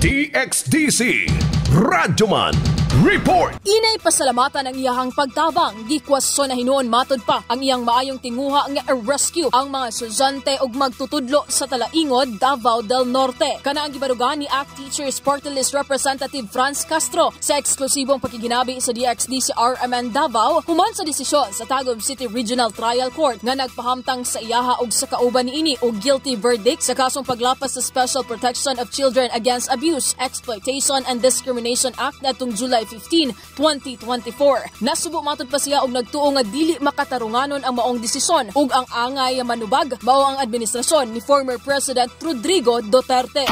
DXDC Radyoman Report. Inay pasalamatan ang iyahang pagtabang, gikwason na hinuon matod pa ang iyang maayong tinguha nga rescue ang mga estudyante ug magtutudlo sa Talaingod, Davao del Norte. Kana ang gibarugan ni ACT Teachers Party List Representative Franz Castro sa eksklusibong pakiginabi sa DXDC RMN Davao human sa desisyon sa Tagum City Regional Trial Court nga nagpahamtang sa iyaha ug sa kauban niini og guilty verdict sa kasong paglapas sa Special Protection of Children Against Abuse, Exploitation and Discrimination Act natong July 15, 2024. Nasubo matod pa siya og nagtuo nga dili makatarunganon ang maong desisyon ug ang angay manubag mao ang administrasyon ni former President Rodrigo Duterte.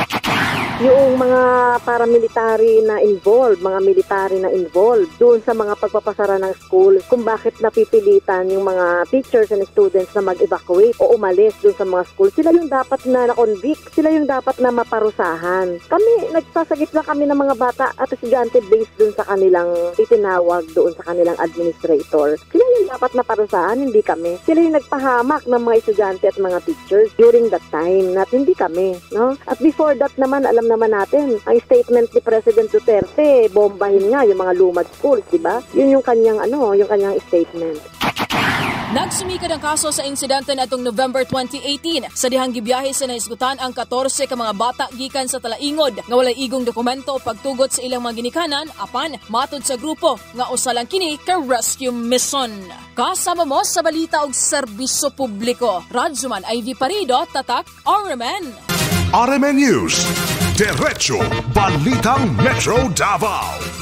Yung mga paramilitary na involved, mga military na involved doon sa mga pagpapasara ng school, kung bakit napipilitan yung mga teachers and students na mag-evacuate o umalis doon sa mga school, sila yung dapat na na-convict, sila yung dapat na maparusahan. Kami, nagsasagip lang kami ng mga bata at estudyante based doon sa kanilang itinawag doon sa kanilang administrator. Sila yung dapat na parusahan, hindi kami. Sila yung nagpahamak ng mga estudyante at mga teachers during that time, not hindi kami. No? At before that naman, alam naman natin, ang statement ni President Duterte, bombahin nga yung mga lumad schools, di ba? Yun yung kanyang ano, yung kanyang statement. Nagsumikad ang kaso sa insidente natong November 2018 sa dihang gibiyahe sa nahisgutan ang 14 ka mga bata gikan sa Talaingod nga walay igong dokumento pagtugot sa ilang mga ginikanan, apan matod sa grupo nga usa lang kini ka rescue mission. Kasama mo sa balita og serbisyo publiko. Radyoman Ivy Parido, Tatak RMN. RMN News. Diretso Balitang Metro Davao.